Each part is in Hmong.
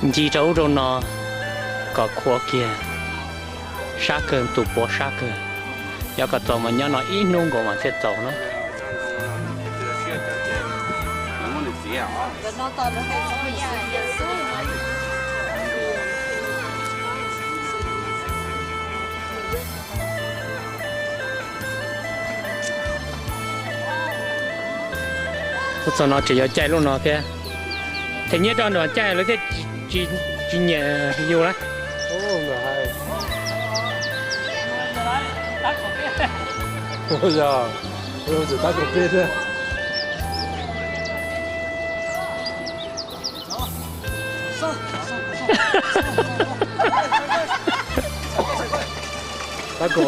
Ncig rau ub rau no kom khuav kiag sab kawg, tus puav sab kawg. Yog kom txaus mas nyob no ib hnub nkaus mas thiaj txaus na. Tuaj txog no tseem yuav caij lub no thiab. Them nyiaj rau nram caij lawv thiaj tsis nyiam yus na. Tab kom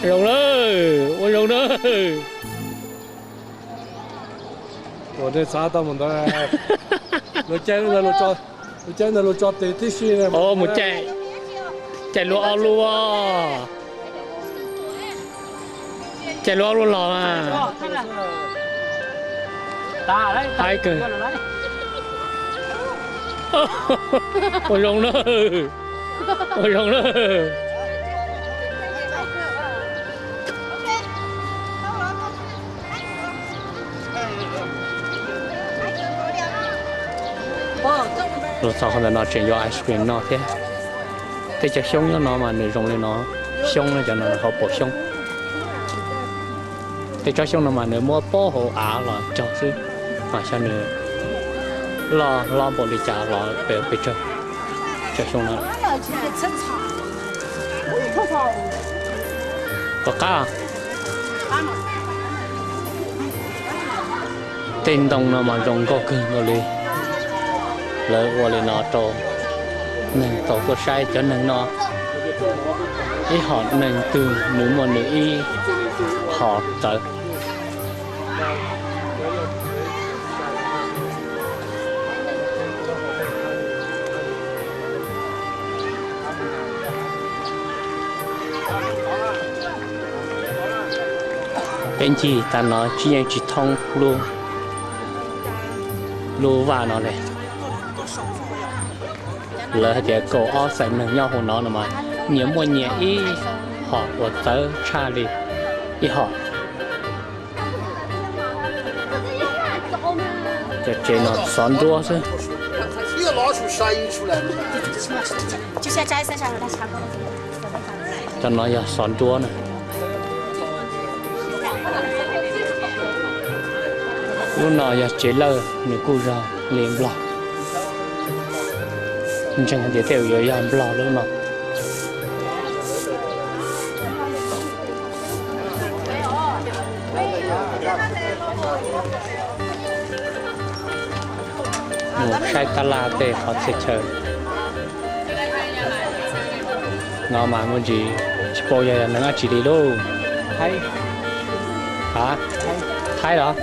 zoo na, ua zoo na. Ua nej xav tau mus ntawd, luag caij ntawd luag tso tes tib si. Mus caij, caij luag ob lub, caij luag ob lub los mas. Haib kawg. Ua zoo na, ua zoo na. Los txog qhov ntawm no tseem yuav ice cream noj thiab. Tej tsob xyoob nyob no mas nws zoo li no, xyoob no cov no hauv paus xyoob. Tej tsob xyoob no mas nws muab pob hauv av los raug xwb, mas xyov nws loj hlob npaum li cas los pes pes tsawg tsob xyoob no. Tom qab tej ntoo no mas zoo nkauj kawg nkaus li. Lawv ua li no rau neeg tau tuaj saib. Cov neeg no ib hom neeg twg nws muaj nws ib hom txawv. Peb ncig tas no tsis yeej tsis thoob lub vaj no li. Lawv hais tias kaum ob xeem neeg nyob hauv no no mas nyias muaj nyias ib hom uas txawv tshaj li ib hom. Cov tsev no xov nruab xwb. Cov no yog xov nruab na. Lub no yog tsev lawj, nws kuj yog li Nplog. Ntseeg hais tias tej zaum yuav yog Nplog lub no. Mus saib tab laj tej qhov txhia chaw no mas muaj ntsis tsis paub yog yog neeg dab tsi li lauj. Thaib los?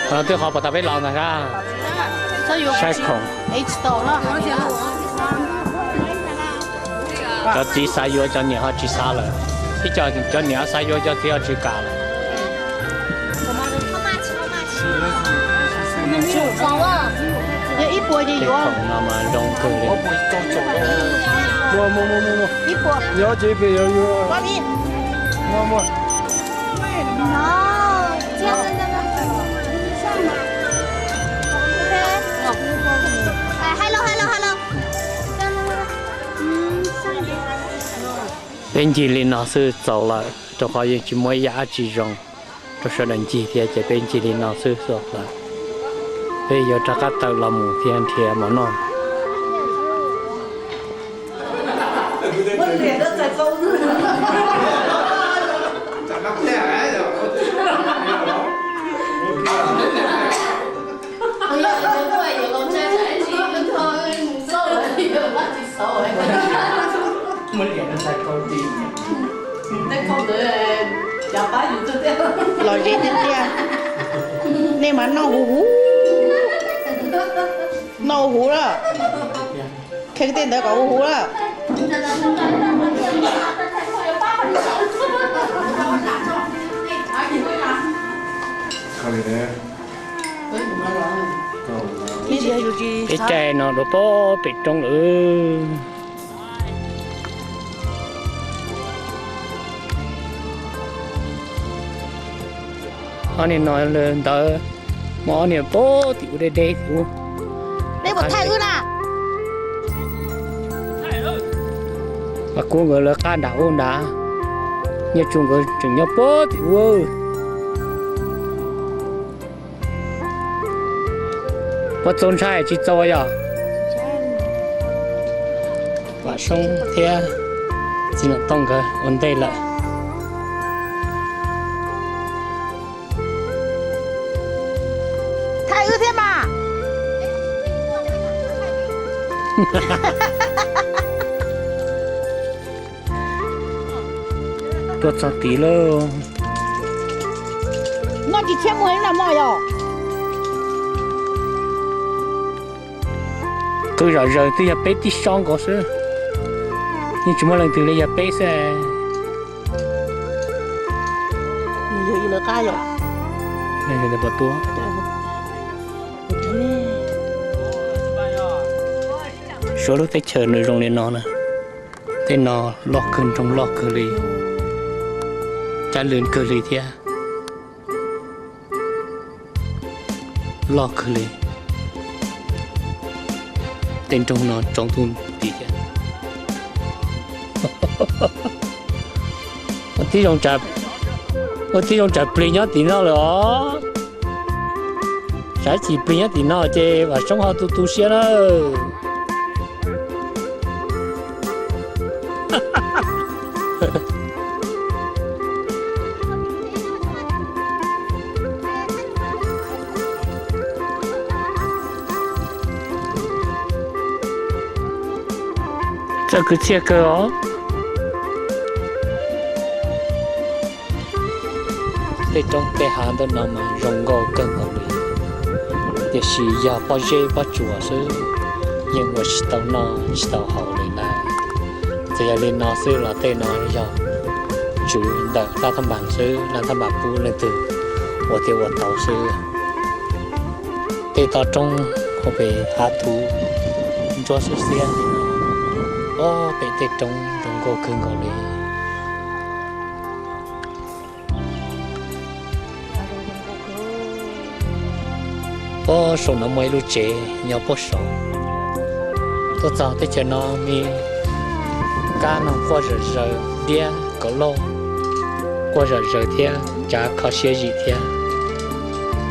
Qhov no twb qhov puas tau peb los ntag sab. Saib khoom. Cov txiv xav yuav cov niam ho tsis xav lawm, ib co cov niam xav yuav cov txiv ho tsis kam lawm. Khoom no mas zoo kawg li. Peb ncig li no xwb txaus lawm, rau qhov yeej tsis muaj ib yam dab tsi zoo rau sawv daws ncig thiab, ces peb ncig li no xwb txaus lawm. Peb yuav rov qab tawm los mus thiab nrhiav mov noj. Lom zem tiag tiag. Nej mas noj huv huv, noj huv huv lawm. Kheev tej ntawd kom huv huv lawm. Peb caij no rau pem roob lawm. Ob niag no ntawd, muaj ob niag pem tim ub deb deb tim ub. Mas kuv nkawd lawv qab nram ub nrad, Nyiaj Tsu nkawd tseem nyob pem tim ub. Puas txaus ntshai tsis txaus yog? Vam Soob thiab txiv Nom Tooj nkawd ua ntej lawm. Thaij wb thiab mas. Tuaj txog tid lauj. Noj tsis tshiab muag li na mog yog. Qw zom zaws twb yog peb tib sob nkaus xwb. Yeej tsis muaj leej twg li, yog peb xwb. Yog ib lawv qab yom. Suav lub teb chaws nws zoo li no na. Tej no loj kawg, nroog loj kawg li, cab lwm kawg li thiab. Loj kawg li. Tej nroog no tsaus ntuj nti thiab. Ua tib zoo tsam plig nyob tim no lawm os. Saib tsis plig nyob tim no ces Vam Soob ho tu tu siab lawm. Txawj kwv txhiaj kawg os. Tej roob tej hav ntawm no mas zoo nkauj kawg nkaus li, tiam sis yog pob zeb pob tsuas xwb, yeej ua tsis tau noj tsis tau haus li na. Txawm yog li no xwb los tej no yog tswv ntawm laj thaj npas xwb, laj thaj npas pub leej twg ua thiaj ua tau xwb. Tej toj roob hauv pes hav thuv ntsuab xwb xiab, ob pem tej roob zoo nkauj kawg nkaus li. Puag saum no muaj ib lub tsev nyob puag saud. Tuaj txog teb chaws no me kab noog quaj zom zaws, diab kaum lauj quaj zom zaws thiab tsav kho siab zim thiab.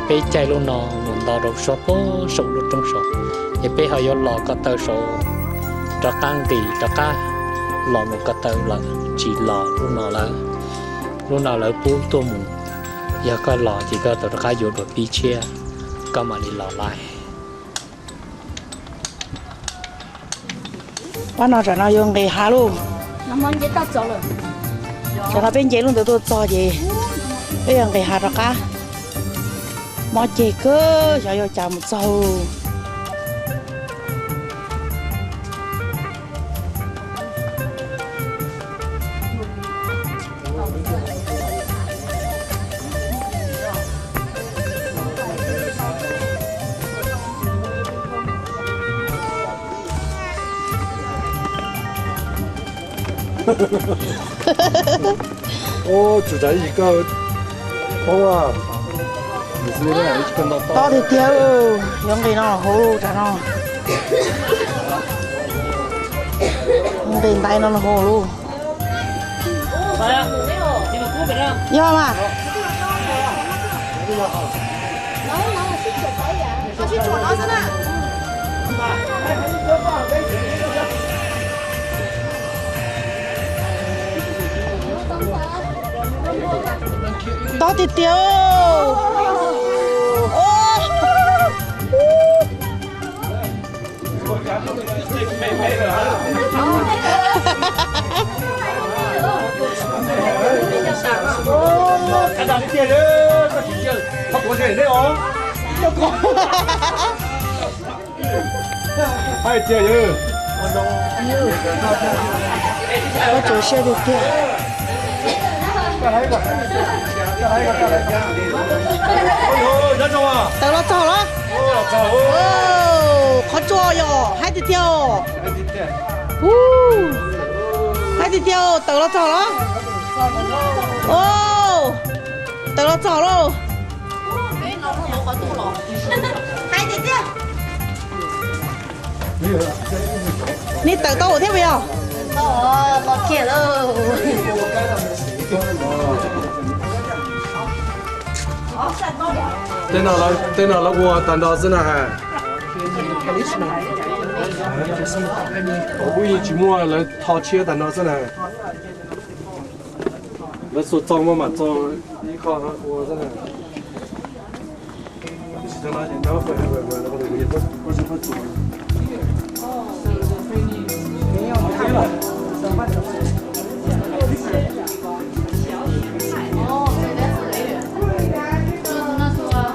Peb caij lub no mus nto rau suab puag saum lub roob saud, ces peb ho yuav los ko taw saud rov qab nqis rov qab los mus ko taw lawm, tsis los lub no lawm. Lub no lawv pub tuaj mus, yog koj los ces koj tau rov qab yuav dua pib tshiab, koj mam li los lais. Pab no tam no yuav nqis hav lauj. Tam no peb nce lub ntawd tuaj txog ces peb yuav nqis hav rov qab. Mob ceg kawg, xyov yuav cas mus txog. Ub, tsum tsav ib yig koj thoob a. Tob tiag tiag, yuav nqis no los hauv lub tsam no. Nqis ntais no los hauv lub. Yog mas. Tob tiag tiag. Hais tias, koj tso siab tiag tiag. Tawm los txog los? Qhov tsua yog haib tiag tiag. Haib tiag tiag, tawm los txog los? Tawm los txog lauj. Haib tiag tiag. Nej tawm tau thiab puas yog? Tej no lawv ua tag nrho xwb na. Kuv yeej tsis muaj, lawv tho tshiab tag nrho xwb na. Lawv xuas txog muaj mam txog ib qho ua xwb na.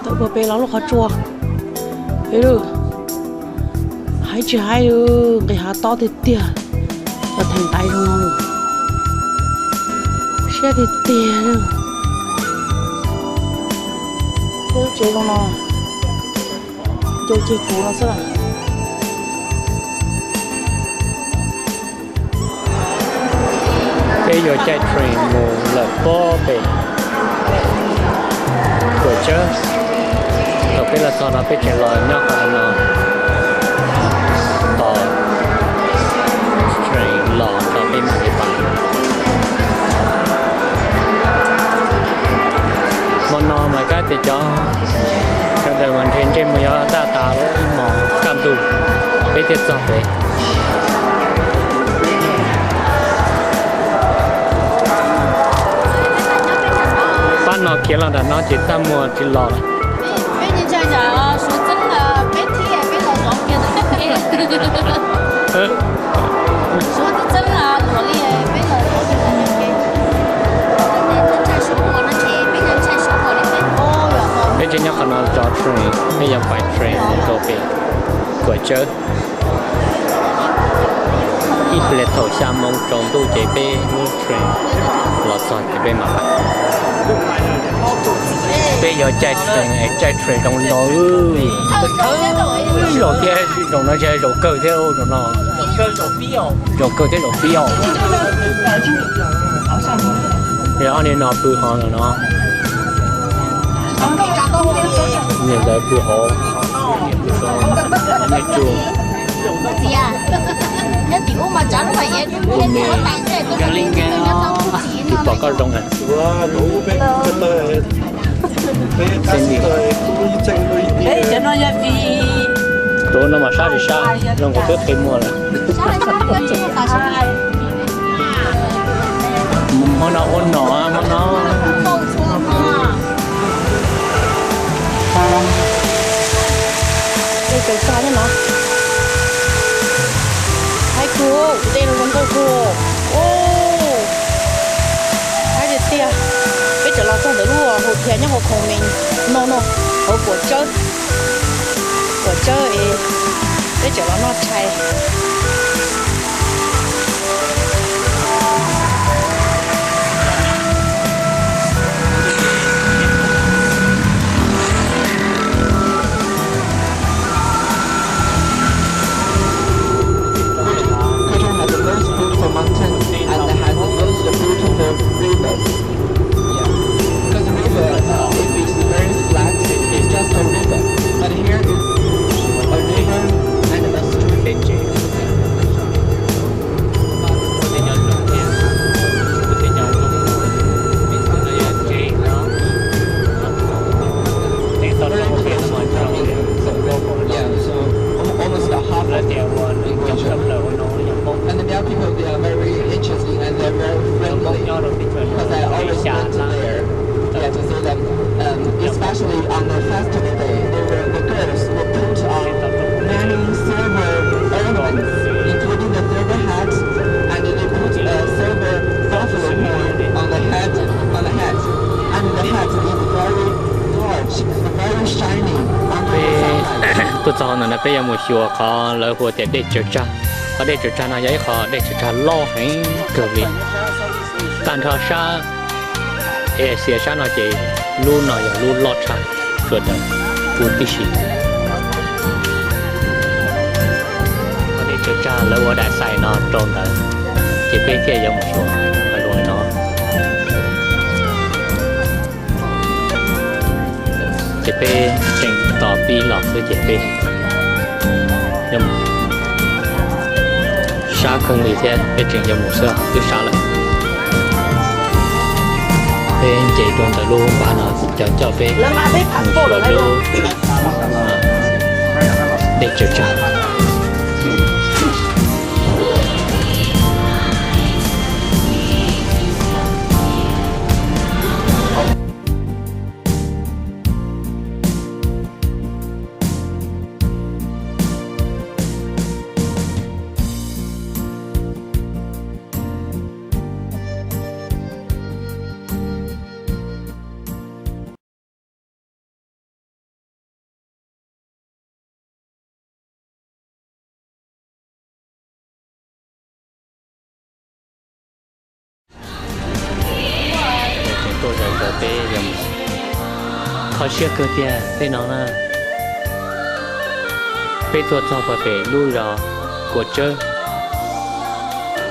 Tawm puag pem los lub qhov tsua. Haib tsis haib, nqis hav tob tiag tiag. Cov theem ntaiv zoo no, siab tiag tiag. Peb lub tsev zoo no, ncaws ceg kuv no xwb. Peb yuav caij train mus lawm pob pem Kuam Tsawb. Thaum peb los txog no peb tseem los nyob qhov no tos train los tso peb mam li pais. Hmo no mas kab tias cov sawv daws mas nrhiav ntsej muag yuav tag tas ib hmos kaj ntug peb thiaj txog pem. Pab no khiav los nram no ces txaj muag tsis los lawm. Peb tseem nyob qhov no tso train, peb yuav pais train rau pem Kuam Tsawb. Ib pliag thaum xya moo tsaus ntuj ces peb lub train los txog ces peb mam pais. Peb yuav caij train, caij train zoo no, thawj zaug thiab, zaum no zaum kawg thiab zaum no. Zaum kawg thiab zaum pib os. Ob niag no pw hauv no. Niag ntawd pw hauv. Tus me, tsis pom koj zoo na. Tus no mas sab tsis sab, zoo nkaus twb qhia muag lawm. Hmo no ua nom, hmo no. Ej, kawg tag thiab no. Haib kawg, kuv tej no zoo nkauj kawg. Haib tiag tiag. Peb tseem los txog ntawm lub hotel nyob hauv khoom me no no, hauv Kuam Tsawb. Kuam Tsawb es peb tseem los noj tshais. Kutch has the most beautiful mountains and has the most beautiful rivers. Yeah. Because the river, if it's very flat, it's just a river. But here it's a river and a stream. Yeah, so al- almost a half of Indonesia. And the Miao people, they are very interesting and they're very friendly because I always went to there, yeah, to see them. Um, especially on the festival day, they were, the girls will put on many silver ornaments, including the silver hat, and they put a silver buffalo horn on the head, on the hat, and the hat is very large, very shiny under the sunlight. Tuaj txog ntawm no peb yuav mus xyuas qhov lawv hu tias dej tsaws tsag. Qhov dej tsaws tsag no yog ib qho dej tsaws tsag loj heev kawg li. Tag nrho sab Asia sab no ces lub no yog lub loj tshaj sawv daws. kuv tib si. Dej tsaws tsag lawv ua daim xais no rau ntawd, ces peb thiaj yuav mus xyuas hais lus no. Ces peb tseem tos pib los xwb ces peb sab kawg li thiab, peb tseem yuav mus xwb twb sab lawm. Peb nce rau ntawm lub pas no cov coj peb mus xyuas lub dej tsaws tsag. Tuaj zom zaws peb yuav mus. Kho siab kawg tiag tej no na. Peb tuaj txog pem lub zos Kua Tsawb.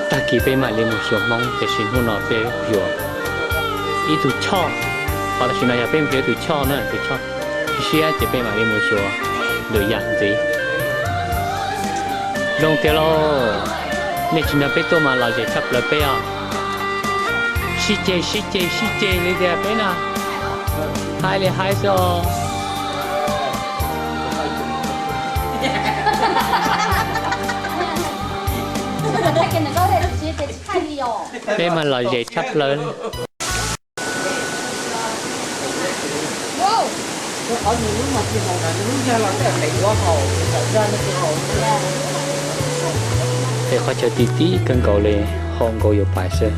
Tag kis peb mam li mus xyuas Hmoob, tiam sis hnub no peb yuav ib tug choj. Qhov tam sim no yog peb mus xyuas ib tug choj na, tus choj siab siab ces peb mam li mus xyuas lwm yam ntxiv. Zoo tiag lauj, nej tsis nrog peb tuaj mas lom zem tshaj plaws peb os. Sib ceg sib ceg sib ceg li tiag peb na. Haib li haib xwb os. Peb mas lom zem tshaj plaws. Peb qhov chaw ti tib kawg nkaus li, haum nkaus yuav pais xwb.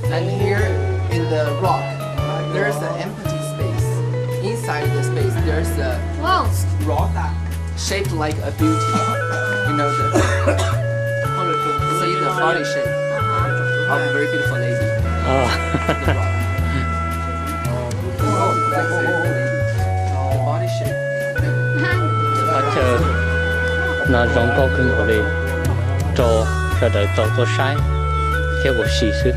And here in the rock, there's an empty space. Inside the space, there's a rock shaped like a beauty. You know the, see the body shape of a very beautiful lady. The rock. Qhov chaw no zoo nkauj kawg nkaus li, rau sawv daws tau tuaj saib thiab ua si xwb.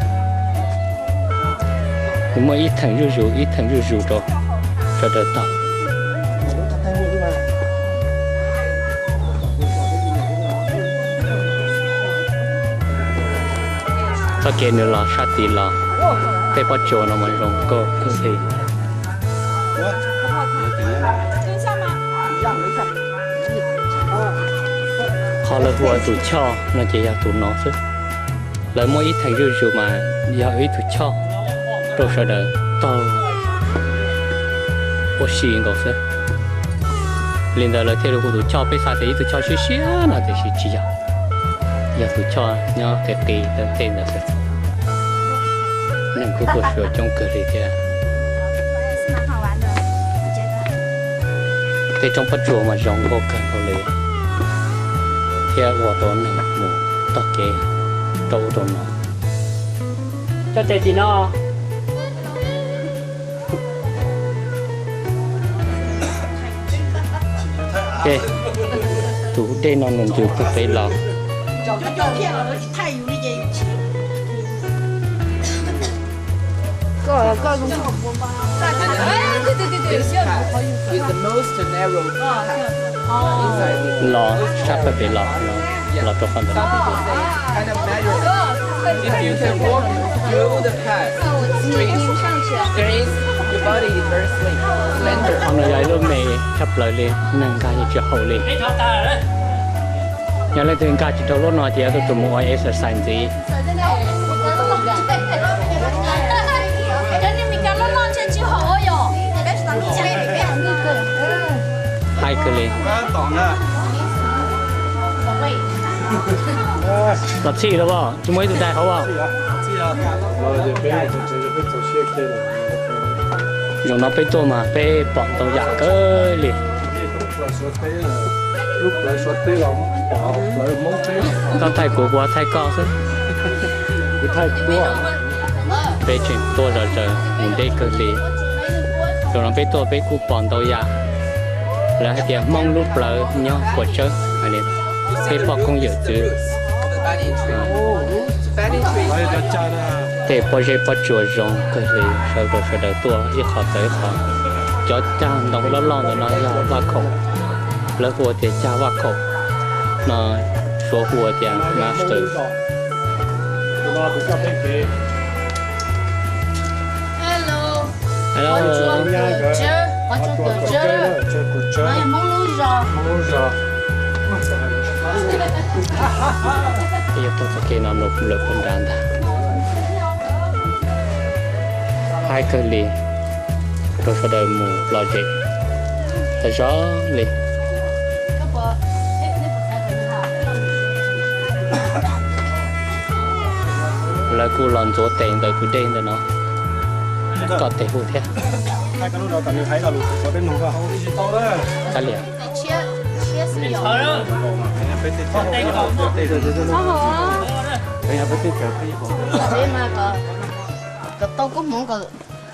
Nws muaj ib theem zuj zus ib theem zuj zus rau sawv daws tau. Txoj kev nws los sab tid los, tej pob tsuas no mas zoo nkauj kawg li. Qhov lawv hu ua tus choj no ces yog tus no xwb. Lawv muaj ib theem zuj zus mas yog ib tug choj rau sawv daws taug ua si nkaus xwb. Li ntawd lawv thiaj li hu tus choj, peb xav tias ib tug choj siab siab no tiam sis tsis yog, yog tus choj nyob qis qis tej ntawd xwb. Neeg kuj tuaj xyuas coob kawg li thiab. Tej roob pob tsuas mas zoo nkauj kawg nkaus li thiab ua rau neeg mus taug kev rau ub rau no. Coj tes tim no. Tus dej no nws ntws puag pem los. It's the most narrow path inside the Los sab pawg pem los, los rau qhov ntawd. If you can walk through the path, streets, streams, your body is very slim, slender. Qhov no yog ib lub me tshaj plaws li, neeg nkag yeej tsis haum li. Yog leej twg nkag tsis dhau lub no ces yuav tsum mus ua exercise ntxiv. Haib kawg li. Los txhij los as, tsis muaj ib tug dai hauv as. Zaum no peb tuaj mas peb pom ntau yam kawg li. Koj thaij kuv, kuv thaij koj xwb. Peb tseem tuaj zom zaws mus deb kawg li. Zaum no peb tuaj peb kuj pom ntau yam, lawv hais tias Hmoob lub plawv nyob puas tsawb, peb poj koob yawm txwv. Tej pob zeb pob tsuas zoo kawg li, sawv rau sawv daws tuaj ib qho txawv ib qho. Cov cag ntoo loj loj ntawm no yog vaj khaum, lawv hu tias cag vaj khaum no, Suav hu tias master. Hello. Qhov tsuas tuam tsawb, Hmoob lub zos. Yuav tuaj txoj kev no lawm puag nrad ntag. Haib kawg li, rau sawv daws mus lom zem tag zog li. Lawv kuj los ntxuav tes ntawm tus dej ntawm no, kom tes hu thiab. Kav liam.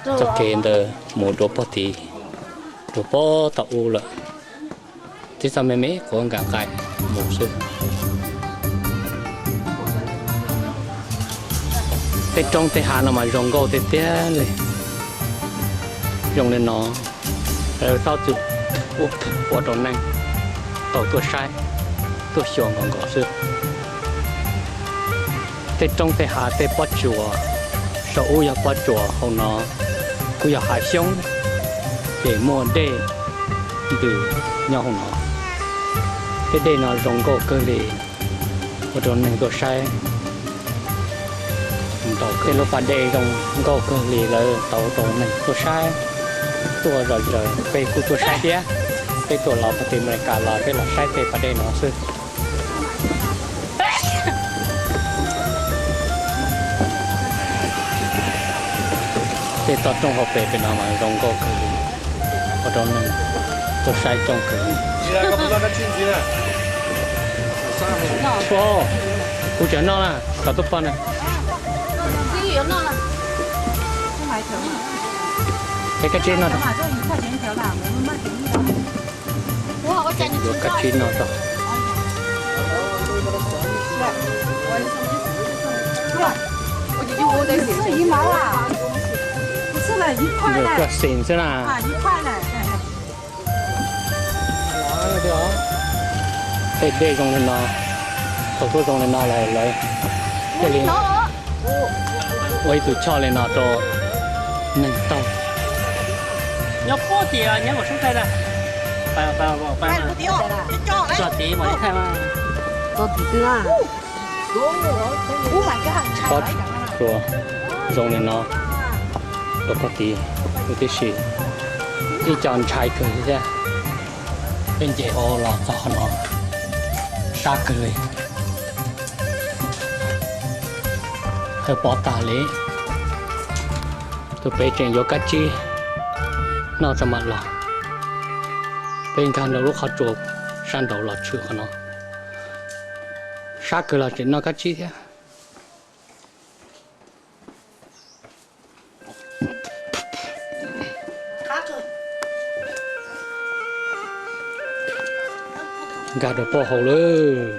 Txoj kev ntawd mus dua pog tid, dua pog tom ub lawm. Twb txog me me quav nkam qaim mus xwb. Tej roob tej hav no mas zoo nkauj tiag tiag li. Zoo li no, lawv txhob txwm ua rau neeg tau tuaj saib, tuaj xyuas nkaus nkaus xwb. Tej roob tej hav tej pob tsuas, saum ub yog pob tsuas, hauv no kuj yog hav xyoob, ces muaj dej ntws nyob hauv no. Tej dej no zoo nkauj kawg li, ua rau neeg tuaj saib. Tej lub pas dej zoo nkauj kawg li, lawv tau rau neeg tuaj saib, tuaj zom zaws, peb kuj tuaj saib thiab. Peb tuaj los puag tim Amelikas los peb los saib tej pas dej no xwb. Tej toj roob hauv pes pem no mas zoo nkauj kawg li, ua rau neeg tuaj saib coob kawg li. Kuv tseem noj na, kom tuaj pog na. Peb kab tsib no, yuav kab tsib no rau. Koj xeem xwb na. Tej dej zoo li no, thaum tuaj zoo li no lawm lawv thiaj li ua ib tug choj li no rau neeg taug. Nyob puag tim, nyob kom sub thaij na. Txog tid mam li thaij mas. Pob tsuas zoo li no, rau puag tid tib si, ib co ntshai kawg thiab. Peb nce hauv los txog qhov no, sab kawg li. Tawg pob tag li, tus pem tseem yuav kab tsib noj tso mam los. Peb nkag nraum lub qhov tsua sab nraud los tshwm qhov no, sab kawg los tseem noj kab tsib thiab. Nkag rau pob hauv lawm.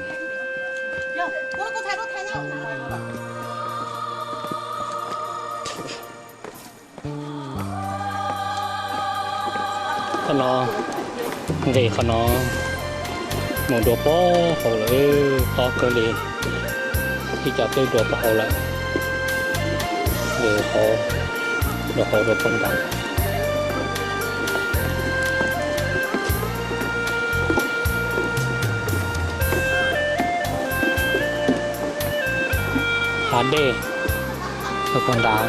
Qhov no, nqis qhov no mus dua pob hauv lawm, pob kawg li. Ib co twb dua pob hauv lawm, nqis hauv, dua hauv dua pob nrad. Hav dej, dua pob nrad.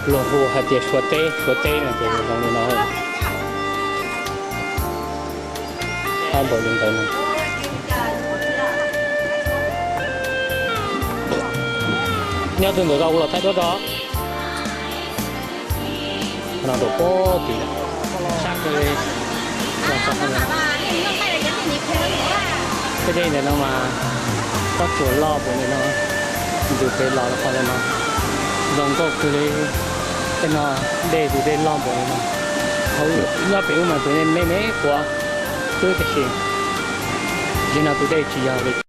Luag hu hais tias Suav teb, Suav teb no ces zoo li no. Qab npaum li ntawd no. Nyob twg ntawm ko kuv los thaij duab rau. No rau pob tid, sab kawg li. Dej ntawm no mas tsob tsuas loj npaum li no, ntws pes los rau qhov ntawm no, zoo nkauj kawg li. Tej no dej tus dej loj npaum li no, nyob pem ub mas tus dej me me quav xwb tiam sis zaum no tus dej tsis yog li.